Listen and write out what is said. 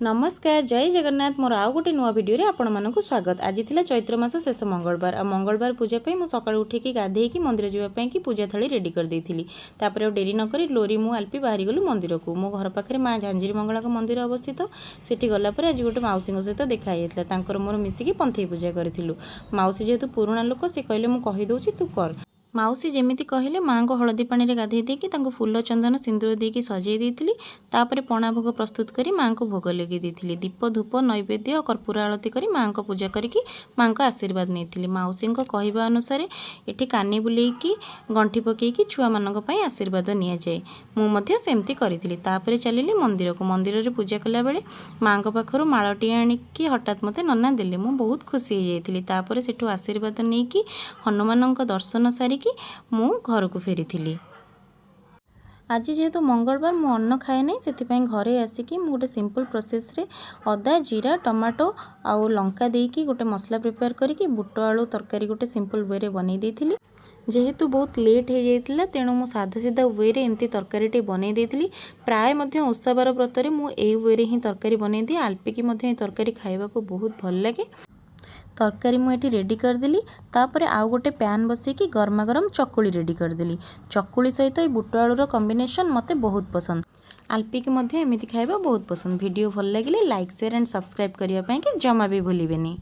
ନମସ୍କାର, ଜୟ ଜଗନ୍ନାଥ। ମୋର ଆଉ ଗୋଟେ ନୂଆ ଭିଡ଼ିଓରେ ଆପଣମାନଙ୍କୁ ସ୍ୱାଗତ। ଆଜି ଥିଲା ଚୈତ୍ର ମାସ ଶେଷ ମଙ୍ଗଳବାର। ଆଉ ମଙ୍ଗଳବାର ପୂଜା ପାଇଁ ମୁଁ ସକାଳୁ ଉଠିକି ଗାଧେଇକି ମନ୍ଦିର ଯିବା ପାଇଁ କି ପୂଜା ଥାଳି ରେଡ଼ି କରିଦେଇଥିଲି। ତାପରେ ଆଉ ଡେରି ନକରି ଲୋରି, ମୁଁ, ଆଲପି ବାହାରିଗଲୁ ମନ୍ଦିରକୁ। ମୋ ଘର ପାଖରେ ମା ଝାଞ୍ଜିରି ମଙ୍ଗଳାଙ୍କ ମନ୍ଦିର ଅବସ୍ଥିତ। ସେଠି ଗଲା ପରେ ଆଜି ଗୋଟେ ମାଉସୀଙ୍କ ସହିତ ଦେଖା ହେଇଯାଇଥିଲା। ତାଙ୍କର ମୋର ମିଶିକି ପନ୍ଥେଇ ପୂଜା କରିଥିଲୁ। ମାଉସୀ ଯେହେତୁ ପୁରୁଣା ଲୋକ, ସେ କହିଲେ, "ମୁଁ କହିଦେଉଛି, ତୁ କର।" ମାଉସୀ ଯେମିତି କହିଲେ, ମାଆଙ୍କୁ ହଳଦୀ ପାଣିରେ ଗାଧେଇ ଦେଇକି ତାଙ୍କୁ ଫୁଲ, ଚନ୍ଦନ, ସିନ୍ଦୁର ଦେଇକି ସଜେଇ ଦେଇଥିଲି। ତାପରେ ପଣା ଭୋଗ ପ୍ରସ୍ତୁତ କରି ମାଆଙ୍କୁ ଭୋଗ ଲଗେଇ ଦେଇଥିଲି। ଦୀପ, ଧୂପ, ନୈବେଦ୍ୟ ଓ କର୍ପୂର ଆଳତି କରି ମାଆଙ୍କ ପୂଜା କରିକି ମାଆଙ୍କ ଆଶୀର୍ବାଦ ନେଇଥିଲି। ମାଉସୀଙ୍କ କହିବା ଅନୁସାରେ ଏଠି କାନି ବୁଲେଇକି, ଗଣ୍ଠି ପକେଇକି ଛୁଆମାନଙ୍କ ପାଇଁ ଆଶୀର୍ବାଦ ନିଆଯାଏ। ମୁଁ ମଧ୍ୟ ସେମିତି କରିଥିଲି। ତାପରେ ଚାଲିଲି ମନ୍ଦିରକୁ। ମନ୍ଦିରରେ ପୂଜା କଲାବେଳେ ମାଆଙ୍କ ପାଖରୁ ମାଳଟିଏ ଆଣିକି ହଠାତ୍ ମୋତେ ନନା ଦେଲେ। ମୁଁ ବହୁତ ଖୁସି ହେଇଯାଇଥିଲି। ତାପରେ ସେଠୁ ଆଶୀର୍ବାଦ ନେଇକି ହନୁମାନଙ୍କ ଦର୍ଶନ ସାରିକି ମୁଁ ଘରକୁ ଫେରିଥିଲି। ଆଜି ଯେହେତୁ ମଙ୍ଗଳବାର, ମୁଁ ଅନ୍ନ ଖାଏ ନାହିଁ, ସେଥିପାଇଁ ଘରେ ଆସିକି ମୁଁ ଗୋଟେ ସିମ୍ପଲ୍ ପ୍ରୋସେସ୍ରେ ଅଦା, ଜିରା, ଟମାଟୋ ଆଉ ଲଙ୍କା ଦେଇକି ଗୋଟେ ମସଲା ପ୍ରିପେୟାର କରିକି ବୁଟ ଆଳୁ ତରକାରୀ ଗୋଟେ ସିମ୍ପଲ୍ ୱେରେ ବନେଇ ଦେଇଥିଲି। ଯେହେତୁ ବହୁତ ଲେଟ୍ ହେଇଯାଇଥିଲା, ତେଣୁ ମୁଁ ସାଧା ସିଧା ୱେରେ ଏମିତି ତରକାରୀଟି ବନେଇ ଦେଇଥିଲି। ପ୍ରାୟ ମଧ୍ୟ ଓଷାବାର ବ୍ରତରେ ମୁଁ ଏଇ ୱେରେ ହିଁ ତରକାରୀ ବନେଇ ଦିଏ। ଆଲପିକି ମଧ୍ୟ ଏ ତରକାରୀ ଖାଇବାକୁ ବହୁତ ଭଲ ଲାଗେ। ତରକାରୀ ମୁଁ ଏଠି ରେଡ଼ି କରିଦେଲି। ତାପରେ ଆଉ ଗୋଟେ ପ୍ୟାନ୍ ବସେଇକି ଗରମା ଗରମ ଚକୁଳି ରେଡ଼ି କରିଦେଲି। ଚକୁଳି ସହିତ ଏଇ ବୁଟ ଆଳୁର କମ୍ବିନେସନ୍ ମୋତେ ବହୁତ ପସନ୍ଦ। ଆଲପିକି ମଧ୍ୟ ଏମିତି ଖାଇବା ବହୁତ ପସନ୍ଦ। ଭିଡ଼ିଓ ଭଲ ଲାଗିଲେ ଲାଇକ୍, ସେୟାର ଆଣ୍ଡ ସବସ୍କ୍ରାଇବ୍ କରିବା ପାଇଁକି ଜମା ବି ଭୁଲିବେନି।